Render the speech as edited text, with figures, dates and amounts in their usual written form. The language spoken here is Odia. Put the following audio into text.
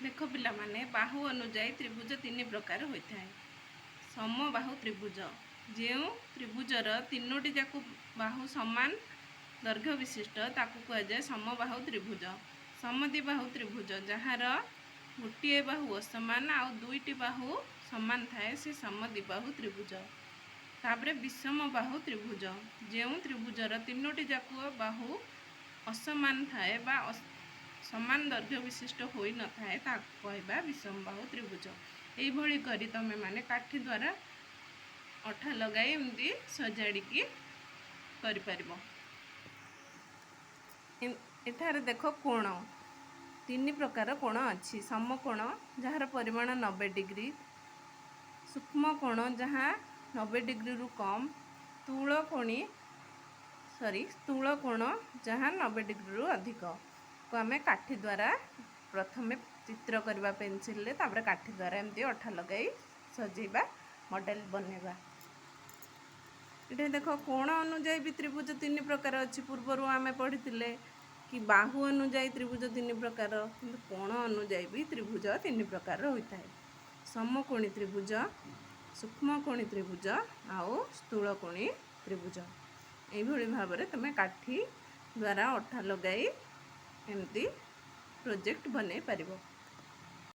ଦେଖ ପିଲାମାନେ, ବାହୁ ଅନୁଯାୟୀ ତ୍ରିଭୁଜ ତିନି ପ୍ରକାର ହୋଇଥାଏ। ସମବାହୁ ତ୍ରିଭୁଜ, ଯେଉଁ ତ୍ରିଭୁଜର ତିନୋଟି ଯାକ ବାହୁ ସମାନ ଦୈର୍ଘ୍ୟ ବିଶିଷ୍ଟ, ତାକୁ କୁହାଯାଏ ସମବାହୁ ତ୍ରିଭୁଜ। ସମଦ୍ୱିବାହୁ ତ୍ରିଭୁଜ, ଯାହାର ଗୋଟିଏ ବାହୁ ଅସମାନ ଆଉ ଦୁଇଟି ବାହୁ ସମାନ ଥାଏ, ସେ ସମଦ୍ୱିବାହୁ ତ୍ରିଭୁଜ। ତାପରେ ବିଷମବାହୁ ତ୍ରିଭୁଜ, ଯେଉଁ ତ୍ରିଭୁଜର ତିନୋଟି ଯାକ ବାହୁ ଅସମାନ ଥାଏ ବା ସମାନ ଦୈର୍ଘ୍ୟ ବିଶିଷ୍ଟ ହୋଇନଥାଏ, ତାକୁ କହିବା ବିଷମବାହୁ ତ୍ରିଭୁଜ। ଏଇଭଳି କରି ତମେମାନେ କାଠି ଦ୍ୱାରା ଅଠା ଲଗାଇ ଏମିତି ସଜାଡ଼ିକି କରିପାରିବ। ଏଠାରେ ଦେଖ, କୋଣ, ତିନି ପ୍ରକାର କୋଣ ଅଛି। ସମକୋଣ, ଯାହାର ପରିମାଣ 90 ଡିଗ୍ରୀ। ସୂକ୍ଷ୍ମ କୋଣ, ଯାହା 90 ଡିଗ୍ରୀରୁ କମ୍। ସ୍ଥୂଳ କୋଣୀ ସରି ସ୍ଥୂଳ କୋଣ, ଯାହା 90 ଡିଗ୍ରୀରୁ ଅଧିକ। କୁ ଆମେ କାଠି ଦ୍ୱାରା ପ୍ରଥମେ ଚିତ୍ର କରିବା ପେନସିଲରେ, ତାପରେ କାଠି ଦ୍ୱାରା ଏମିତି ଅଠା ଲଗାଇ ସଜେଇବା, ମଡ଼େଲ ବନେଇବା। ଏଠି ଦେଖ, କୋଣ ଅନୁଯାୟୀ ବି ତ୍ରିଭୁଜ ତିନି ପ୍ରକାର ଅଛି। ପୂର୍ବରୁ ଆମେ ପଢ଼ିଥିଲେ କି ବାହୁ ଅନୁଯାୟୀ ତ୍ରିଭୁଜ ତିନି ପ୍ରକାର, କିନ୍ତୁ କୋଣ ଅନୁଯାୟୀ ବି ତ୍ରିଭୁଜ ତିନି ପ୍ରକାରର ହୋଇଥାଏ: ସମକୋଣୀ ତ୍ରିଭୁଜ, ସୂକ୍ଷ୍ମକୋଣୀ ତ୍ରିଭୁଜ ଆଉ ସ୍ଥୂଳକୋଣୀ ତ୍ରିଭୁଜ। ଏଇଭଳି ଭାବରେ ତୁମେ କାଠି ଦ୍ୱାରା ଅଠା ଲଗାଇ ଏମିତି ପ୍ରୋଜେକ୍ଟ ବନେଇ ପାରିବ।